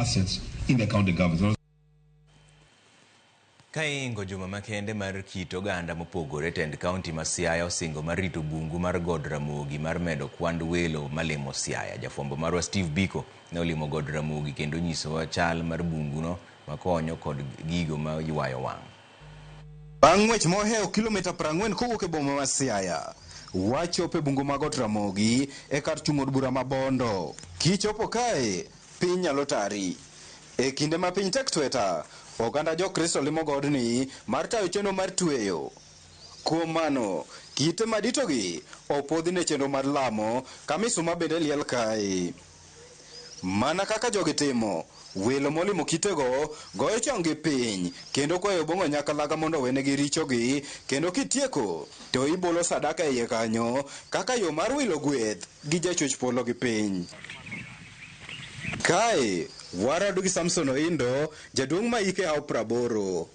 Assets in the county government. Ka iingo juma makende mar kit oganda mopogore, tend kaunti ma Siaya osingo mar rito bungu mar God Ramogi mar medo kwand welo malimo Siaya. Jafwambo marwa Steve Biko ne olimo God Ramogi kendo onyisowa chal mar bunguno makonyo kod gigo ma ywayo wang'. Bang' ng'wech mohewo kilomita 40 kowuok e boma ma Siaya, wachopo e bungu ma Got Ramogi e kar chung' od bura ma Bondo. Kichopo kae, piny nyalo tari. E kinde ma piny tek tweta, oganda Jokristo limo godni mar tayo chenro mar tweyo. Kuom mano, kite maditogi opwodhi ne chenro mar lamo ka misuma bende liel kae. Mana kaka jogi timo, welo molimo kitego goyo chonggi piny kendo kwayo Obong'o Nyakalaga mondo owenegi richogi kendo kitieko to ibolo sadaka e iye kanyo kaka yo mar wilo gweth gi jachwech polo gi piny. Kae warado gi Samson Oindo, jaduong' ma hike hawo praboro.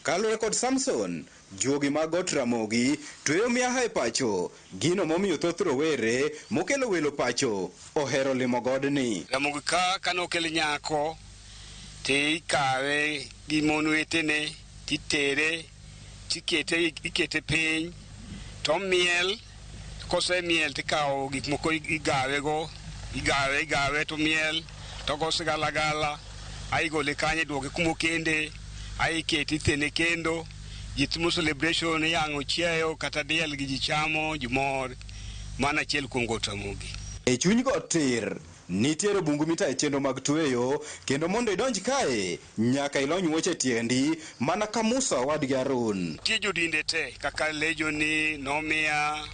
Kaluwore kod Samson, juogi mag Got Ramogi tweyo miaha e pacho, gino momiyo thoth rowere mokelo welo pacho ohero limo godni. Ramogi ka kane okel nyako tikawe gi mon wetene titere tikete ikete piny tomiel kosemiel tikawo gik moko igawego igawe igawe tomiel togo sigalagala ae igole kanyo iduoke kumokende ae ikete ithene kendo ji timo celebration iyang'o chiayo kata diel gi ji chamo ji mor mano achiel kuom Got Ramogi. E chuny got tir, nitiere bungu mitaye chenro mag tweyo kendo mondo idonj kae nyaka ilony wuoche e tiendi mana ka Musa owadgi Harun. Nitie jodinde te kaka Lejoni, Nomia,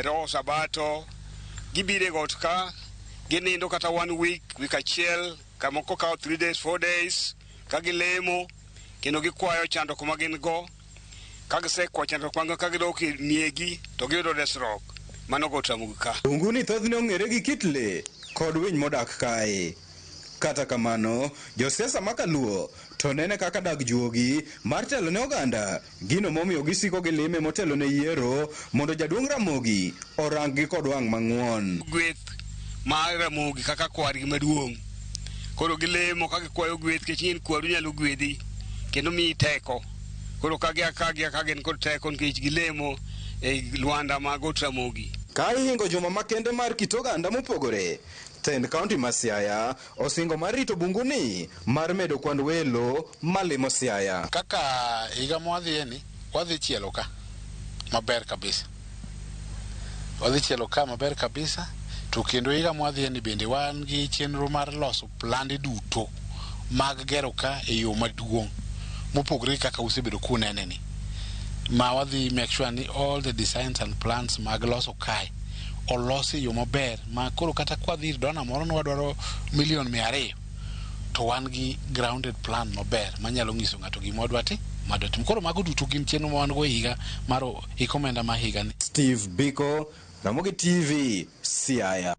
Roho Sabato gibiro e got ka ginindo kata one week, week achiel, kamoko kawo 3 days, 4 days ka gilemo kendo gikwayo chandruok ma gin go. Ka gisekwayo chandruok mag ka gidok e miegi to giyudo resruok. Mano Got Ramogi ka. Bunguni thothne ong'ere gi kit le kod winy modak kae. Kata kamano, josiasa ma kaluo to nene kaka dag juogi mar telo ne oganda, gino momiyo gisiko gilime motelo ne yiero mondo jaduong' Ramogi orang gi kod wang' mang'won. Gweth mar Ramogi kaka kwargi maduong'. Koro gilemo ka gikwayo gweth nikech ing'e ni kwaru nyalo gwedhi kendo miyi teko. Koro ka gia ka gia ka gin kod teko nikech gilemo e lwanda ma Got Ramogi. Ka ihingo juma makende mar kit oganda mopogore, tend kaunti ma Siaya osingo mar rito bunguni mar medo kwand welo malimo Siaya. Kaka higa mwadhiye ni, wadhi chielo ka maber kabisa. Wadhi chielo ka maber kabisa to kendo higa mwadhiye ni bende wan gi chenro mar loso plande duto mag gero ka e yo maduong' mopogore gi kaka usebedo kunene ni. Ma wadhi make sure ni all the designs and plans mag loso kae olos e yo maber ma koro kata kwadhi ir donor moro ni wadwaro milion 200 to wan gi grounded plan maber manyalo nyiso ng'ato gima wadwa ti madwa timo. Koro mago duto gin chenro ma wan go e higa mar hik omenda ma higa ni. Steve Biko, Ramogi TV, Siaya.